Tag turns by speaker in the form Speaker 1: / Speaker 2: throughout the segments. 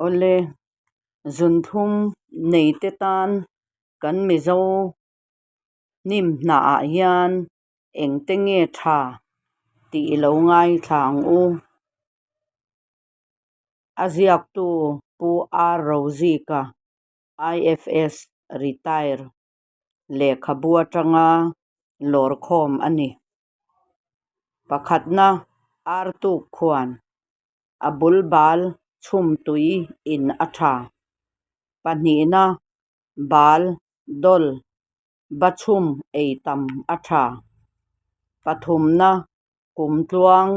Speaker 1: Awle, zunthlum neite tan kan Mizo hnim hnahah hian engte nge tha tih i lo ngaithla ang u. A ziaktu Pu R. Rozika, IFS, Retire, lehkhabu atanga lawrkhawm a ni. Pakhatna, Artuk khuan a bul bal chhum tui in a tha. Pahnihna, bal dawl ba chhum ei tam a tha. Pathumna, kumtluang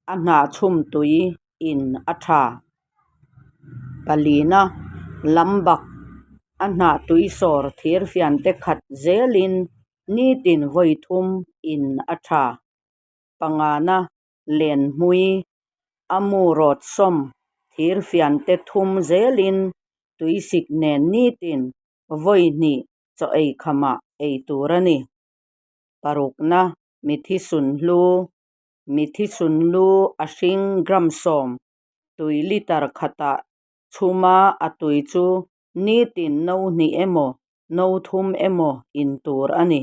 Speaker 1: a hnah chhum tui in a tha. Palina, lambak a hnah tui sawr thirfiante khat zelin nitin vawi thum in a tha. Pangana, Lenhmui, a mu rawt sawm thirfiante thum zelin tuisik nen nitin vawi hnih chaw ei khamah ei tur a ni. Parukna, Mithi Sunhlu, Mithi Sunhlu a hring gram 10, tui litre khatah chhuma a tui chu nitin no hnih emaw no thum emaw in tur a ni.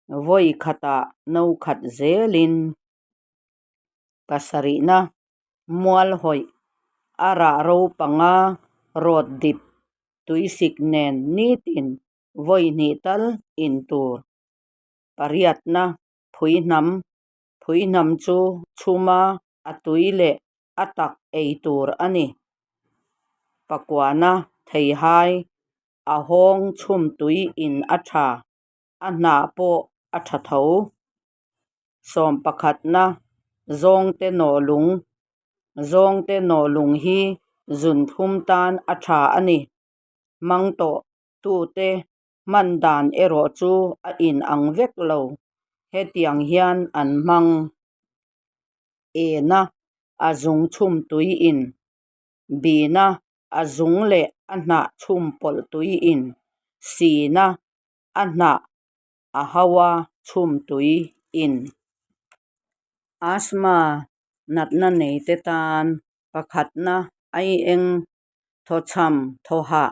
Speaker 1: Vawi khatah no khat zelin pasarihna mual hawih a rah ro panga rawt dip tuisik nen nitin vawi hnih tal in tur. Pariatna phuihnam, phuihnam chu chhuma a tui leh a tak ei tur a ni. Pakuana theihai a hawng chhum tui in a tha. A hnah pawh a tha tho. Sawmpakhatna, Zawngte nawhlung. Zawngte nawhlung hi zunthlum tan a tha a ni. Hmang tawh tute hman dan erawh chu a inang vek lo. Hetiang hian an hmang. Ena a zung chhum tui in. Bina a zung leh a hnah chhum pawlh tui in. Sina a hnah a hau a chhum tui in. Asthma natna nei te tan pakhatna aieng thawchham thawhah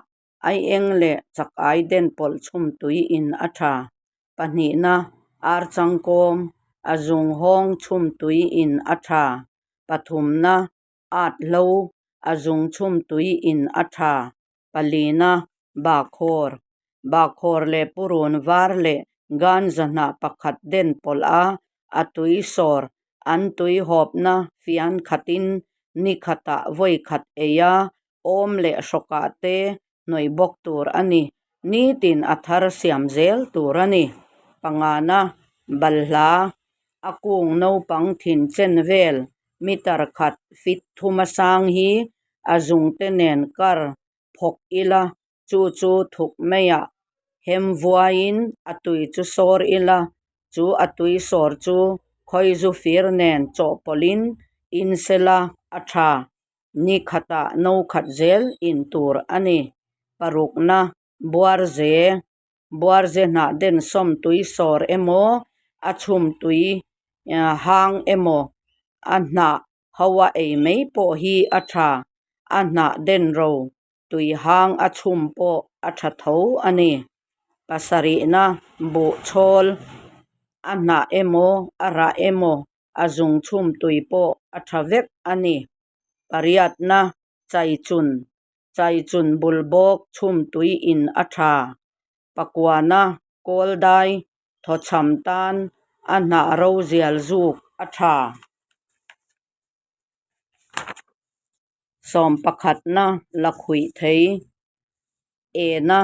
Speaker 1: aieng leh chak ai den pawlh chhum tui in a tha. Pahnihna archangkawm a zung hawng chhum tui in a tha. Pathumna at hlo a zung chhum tui in a tha. Palina, Bakhawr, Bakhawr leh purun var leh ganja hnah pakhat den pawlh a, a tui sawr, an tui hawpna fian khatin ni khatah vawi khat ei a, awm leh hrawkah te hnawih bawk tur a ni. Nitin a thar siam zel tur a ni. Pangana, Balhla, a kung naupang thin chen vel meter khat feet thuma sang hi a zungte nen kar phawk ila, chu chu thuk maiah hem vuaiin a tui chu sawr ila, chu a tui sawr chu khawizu fir nen chawhpawlhin in sela a tha. Ni khatah no khat zel in tur a ni. Parukna, Buarze, Buarze hnah den sawm tui sawr emaw, a chhum tui hang emaw, a hnah ho a ei mai pawh hi a tha, a hnah den ro tui hang a chhum pawh a tha tho a ni. Pasarihna buh chhawl, a hnah emaw, a rah emaw, a zung chhum tui pawh a tha vek a ni. Pariatna chaichun, chaichun bul bawk chhum tui in a tha. Pakuana kawldai thawchham tan a hnah ro zial zuk a tha. Sawm pakhatna la khuih thei. Ena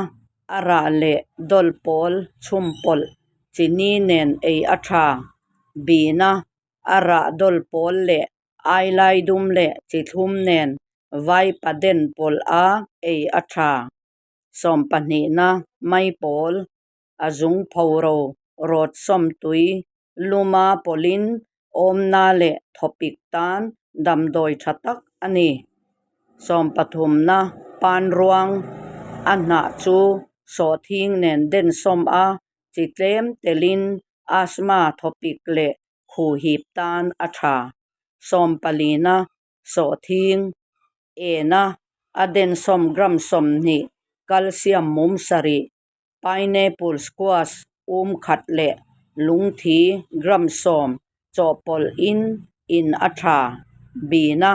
Speaker 1: a rah leh dawl pawl chhum pawlh chini nen ei a tha. Bina a rah dawl pawl leh ailai dum leh chithlum nen vaipa den pawlh a ei a tha. Sawmpahnihna mai pawl a zung pho ro rawt sawm tui luma pawlhin awmna leh thawpik tan damdawi tha tak a ni. Sawmpathumna pan ruang a hnah chu sawhthing nen den sawm a chi tlem telin asthma thawpik leh khuhip tan a tha. Sawmpalina sawhthing ena A densawm gram 20, calcium mum sarih, pineapple squash um khat leh lungthi gram 10 chawhpawlh in in a tha. Bina,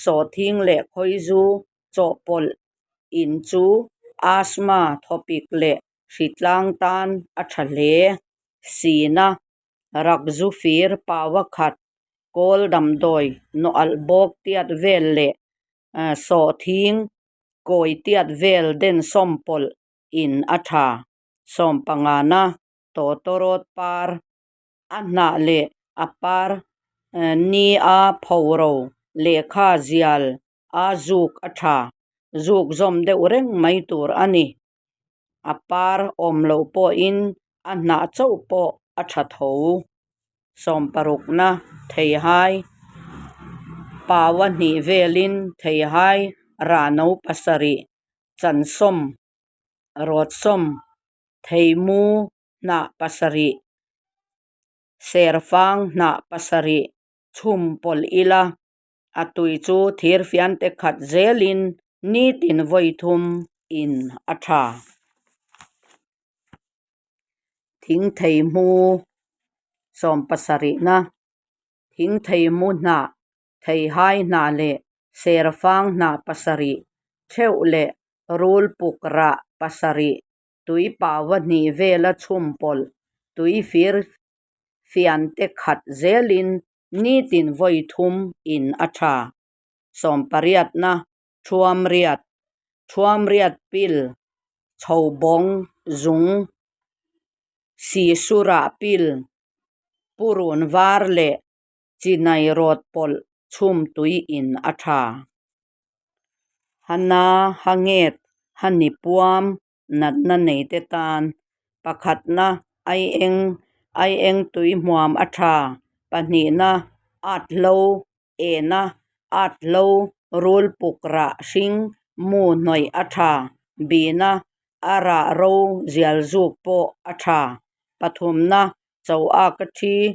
Speaker 1: sawhthing leh khawizu chawhpawlh in chu asthma thawpik leh hritlang tan a tha hle. Sina, rakzu fir paua khat, kawl damdawi nawh alh bawk tiat vel leh sawhthing kawi tiat vel densawm pawlh in a tha. Sawmpangana, tawtawrawt par a hnah leh a par ni a phoro lehkha zial a zuk a tha. Zuk zawm deuh reng mai tur a ni. A par awm loh pawhin a hnah chauh pawh a tha tho. Sawmparukna, Theihai paua hnih velin theihai rah no pasarih, chansawm, rawtsawm, theimu hnah pasarih, serfang hnah pasarih chhum pawlh ila a tui chu thirfiante khat zelin nitin vawi thum in a tha. Thingthei hmu sawmpasarihna, thingthei mu hnah, theihai hnah leh serfang hnah pasarih theuh leh rul puk rah pasarih tui paua hnih vela chhum pawlh tui fir fiante khat zelin nitin vawi thum in a tha. Sawmpariatna, Thuamriat, Thuamriat pil, chhobawng, zung, sisura pil, purun var leh chinai rawt pawlh chhum tui in a tha. Hana, Hanget, Hanipuam, natna nei te tan. Pakhatna, Aieng, Aieng tui hmuam a tha. Pahnihna, At hlo, Ena, At hlo, rul puk rah hring mu hnawih a tha. Bina, A rah ro zial zuk pawh a tha. Pathumna, Cho ak a thi,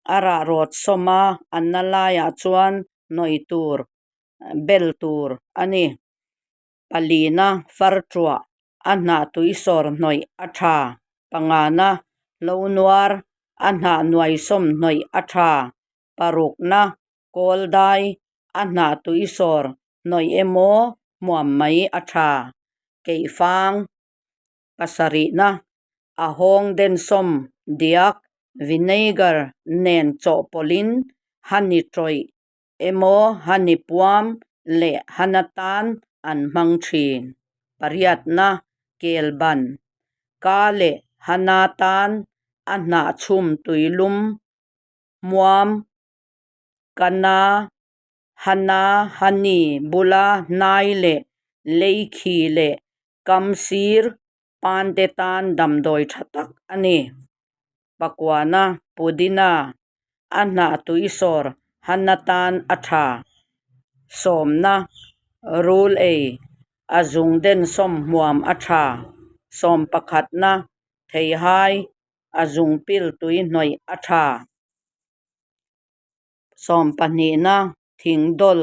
Speaker 1: a rah rawt sawm a, a na laiah chuan hnawih tur, bel tur a ni. Palina far tuah a hnah tui sawr hnawih a tha. Pangana hlo nuar a hnah nuai sawm hnawih a tha. Parukna kawl dai a hnah tui sawr hnawih emaw hmuam mai a tha. Keihfang pasarihna a hawng densawm diak vinegar nen chawhpawlhin honey tawih emaw honey puam leh hana tan an hmang thin. Pariatna kel ban ka leh hana tan a hnah chhum tuilum hmuam kana hana honey bula hnai leh lei khi leh kam sir pan te tan damdawi tha tak a ni. Pakuana pudina a hnah tui sawr hana tan a tha. Sawmna rul ei a zung den sawm hmuam a tha. Sawm pakhatna theihai a zung pil tui hnawih a tha. Sawm pahnihna thingdawl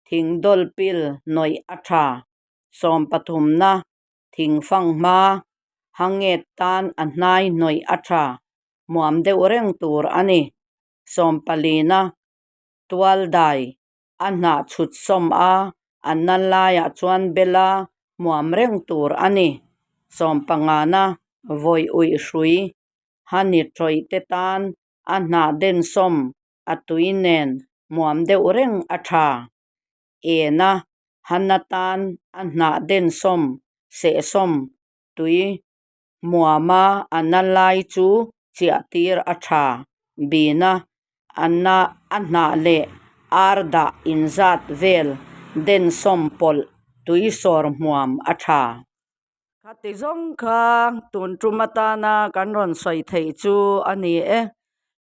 Speaker 1: thingdawl pil hnawih a tha. Sawm pathumna thingfang hma hanget tan a hnai hnawih a tha hmuam deuh reng tur a ni. Sawm palina tual dai a hnah chhut sawm a, a na laiah chuan bela hmuam reng tur a ni. Sawm pangana vawi uih hrui honey tawih te tan a hnah densawm a tui nen hmuam deuh reng a tha. Ena hana tan a hnah densawm sehsawm tui hmuama a na lai chu chiah tir a tha. Bina a na a hnah leh ar dah inzat vel densawm pawlh tui sawr hmuam a tha. Khati zawng kha tun tum atana kan rawn sawi theih chu a ni e.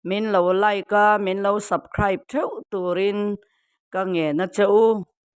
Speaker 1: Min lo like a, min lo subscribe theuh turin ka ngen a che u.